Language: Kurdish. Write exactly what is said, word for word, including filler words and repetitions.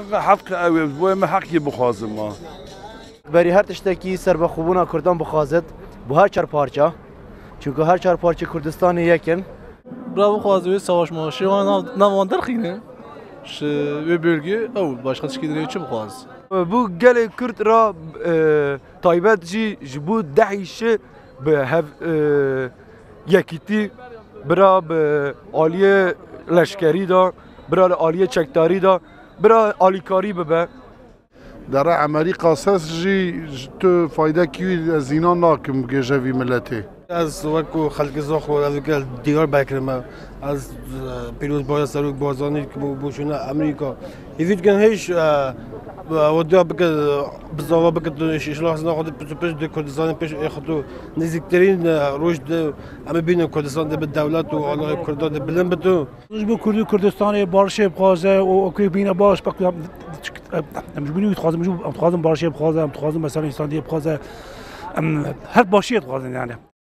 Heq ew e, ji bo me heqî bixwazim ma. Berî her tiştekî serbexwebûna Kurdan bixwazit, bo her çar parça. Çunku her çar parçe Kurdistanê yek in. Bira bixwaze wê savaş mavaşê wan nav, nav wan derxîne. Ji wê bölgê ew başqa tişkî dinê çi bixwaz? Bu gelê Kurd ra, e, taybet jî ji bo dehî şi bi hev, e, yekîtî bira bi aliyê leşkerî de, bira li aliyê çekdarî de, bira alîkarî bibe. Dere Emerîka ses jî ji tu faydekî wî ez înan nakim gêje vî miletê. Ez wekî xelkê Zaxo ez li Diyarbekir me. Ez, e, pîroz baye Serok Barzanî ki bo, bo çûna Emerîka. Hêvî dikin hêj, e, wediya bike, bizava bike tu îş-, îşla xizna xwe de piç û piç di Kurdistanê pêş ê xwe tu nêzîktirîn, e, roj de em ê bînin Kurdistan de bi dewlet û alaqê Kurdan de bilind bitu. Ji bo Kurdî Kurdistanê barişê bixwaze û okê bîne baş, bak, em ji bo wî dixwazin, em dixwazin barişê bixwaze, em dixwazin mesela însandiyê bixwaze, em her başiyê dixwazin yani.